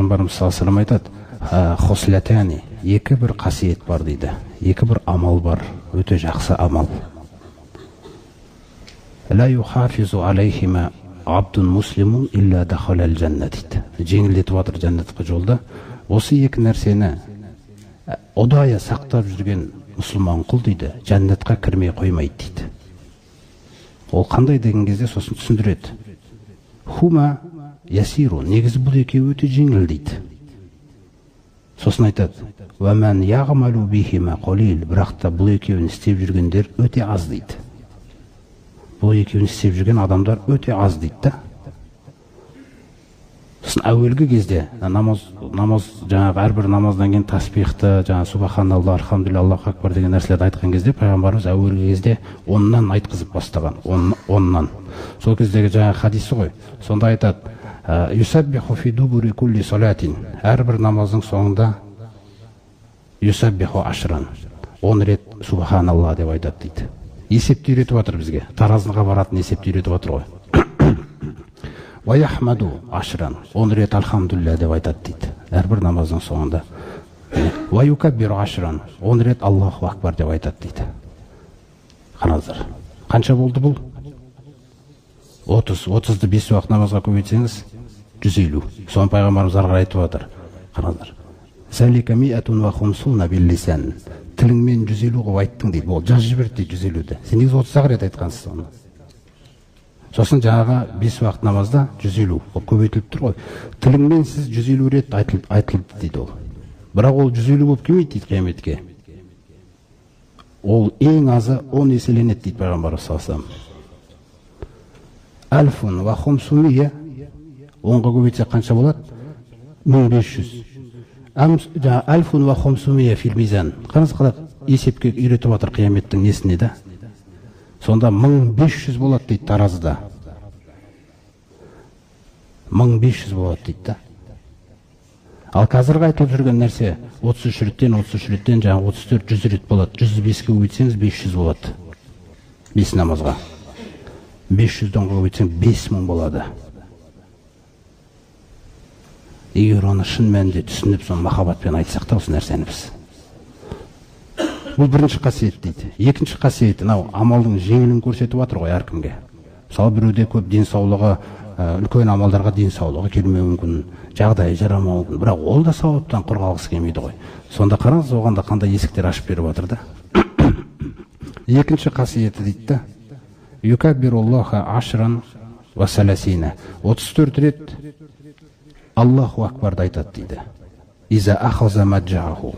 Пайғамбарымыз саллаллаху алейхи вассалам айтады, хослятани, екі бір қасиет бар дейді, екі бір амал бар, өте жақсы амал. Ла юхафизу алейхима абдун муслимун илля дахалал жанна дейді. Жеңілдетіп жатыр жәннатқа жолда. Осы екі нәрсені ұдайы сақтап жүрген мұсылман құл дейді, жәннатқа кірмей қоймайды дейді. Ол қандай деген кезде сосын түсіндіреді. Хума ясиру, негізі бұл екеуі өте жеңіл дейді. Сосын айтады, уәмән яғмалу бихима қалил, бірақ та бұл екеуін істеп жүргендер өте аз дейді. Бұл екеуін істеп жүрген адамдар өте аз дейді да. Сосын әуелгі кезде намаз жаңағы әрбір намаздан кейін тасбихты, жаңағы субханалла, альхамдулилля, аллаху акбар деген нәрселерді айтқан кезде пайғамбарымыз әуелгі кезде оннан айтқызып бастаған, оннан. Сол кездегі жаңағы хадисі ғой. Сонда айтады, юсаббиху фи дубури кулли салатин, әрбір намаздың соңында юсаббиху ашран, 10 рет субханалла деп айтады дейді. Есепті үйретіп жатыр бізге. Таразыға баратын есепті үйретіп жатыр ғой. Уаяхмаду ашран, 10 рет альхамдулилля деп айтады дейді. Әрбір намаздың соңында. Уаюкаббиру ашран, 10 рет Аллаху акбар деп айтады дейді. Қараңыздар. Қанша болды бұл? 30. 30-ды 5 уақыт намазға көбейтсеңіз 150. Соны пайғамбарымыз ары қарай айтып жатыр. Қараңыздар. Залика миатун ва хумсуна бил лисан. Тіліңмен 150 қылып айттың дейді. Ол жазып жіберді дейді 150-ді. Сен негізі 30-ақ рет айтқансың оны. Сосын жаңағы 5 уақыт намазда 150 ол көбейтіліп тұр ғой. Тіліңмен сіз 150 рет айтылды дейді ол. Бірақ ол 150 болып келмейді дейді қияметке. Ол ең азы 10 еселенеді дейді пайғамбарымыз саллаллаху алейхи вассалам. Альфун ва хумсумия, 10-ға көбейтсек қанша болады? 1500. Альфун ва хумсумия фил мизан. Қараңыз қалай есепке үйретіп жатыр қияметтің несіне да. Сонда 1500 болады дейді таразыда. 1500 болады дейді да. Ал қазіргі айтылып жүрген нәрсе 33 реттен, 33 реттен, жаңағы 34, 100 рет болады. 105-ке көбейтсеңіз 500 болады. 5 намазға. 500-ден көбейтсең 5000 болады. Егер оны шын мәнінде түсініп, соны махаббатпен айтсақ та осы нәрсені біз. Бұл бірінші қасиет дейді. Екінші қасиет, мынау амалдың жеңілін көрсетіп жатыр ғой әркімге. Мысалы, біреуде көп денсаулығы, үлкен амалдарға денсаулығы келмеуі мүмкін, жағдайы жарамауы мүмкін. Бірақ ол да сауаптан құр қалғысы келмейді ғой. Сонда қараңыз, оған да қандай есіктер ашып беріп жатыр да. Екінші қасиеті дейді да. Юкаббируллаха ашран ва саласина. 34 рет Аллаху акбарды айтады дейді. Иза ахаза маджаху.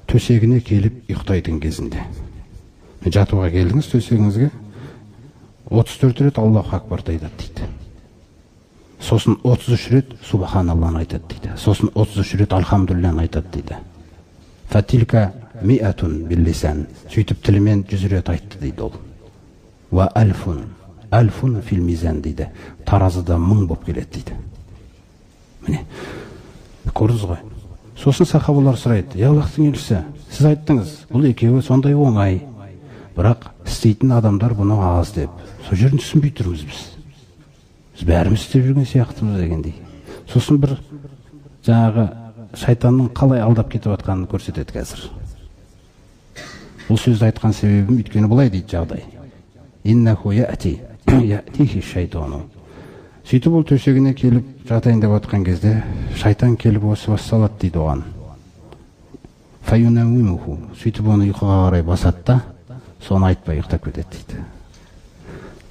Төсегіне келіп ұйықтайтын кезінде. Жатуға келдіңіз төсегіңізге, 34 рет Аллаху акбарды айтады дейді. Сосын 33 рет субханалланы айтады дейді. Сосын 33 рет альхамдулилланы айтады дейді. Фатилка миатун бил-лисан. Сөйтіп тілімен 100 рет айтты дейді ол. Ва альфун, альфун фил мизан дейді. Таразыда 1000 болып келеді дейді. Міне, көрдіңіз ғой. Сосын сахабалар сұрайды, я Аллахтың елшісі, сіз айттыңыз, бұл екеуі сондай оңай, бірақ істейтін адамдар бұны аз деп. Сол жерін түсінбей тұрмыз біз. Біз бәріміз істеп жүрген сияқтымыз дегендей. Сосын бір жаңағы шайтанның қалай алдап кетіп жатқанын көрсетеді қазір. Бұл сөзді айтқан себебім өйткені былай дейді жағдай. Иннаху яти, ятихи шайтану. Сөйтіп ол төсегіне келіп жатайын деп жатқан кезде шайтан келіп уәсуас салады дейді оған. Фаюнауимуху. Сөйтіп оны ұйқыға қарай басады да, соны айтпай ұйықтап кетеді дейді.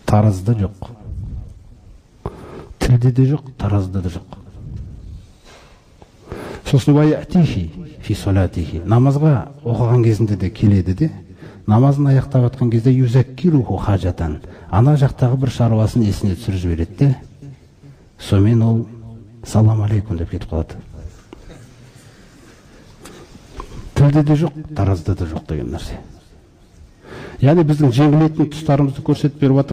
Таразыда жоқ. Тілде де жоқ, таразыда да жоқ. Сосын уаятихи фи салатихи. Намазға оқыған кезінде де келеді де, намазын аяқтап жатқан кезде юзаккируху хажатан. Ана жақтағы бір шаруасын есіне түсіріп жібереді де, сонымен ол салам алейкум деп кетіп қалады. Тілде де жоқ, таразыда да жоқ деген нәрсе. Яғни біздің жеңілетін тұстарымызды көрсетіп беріп жатыр.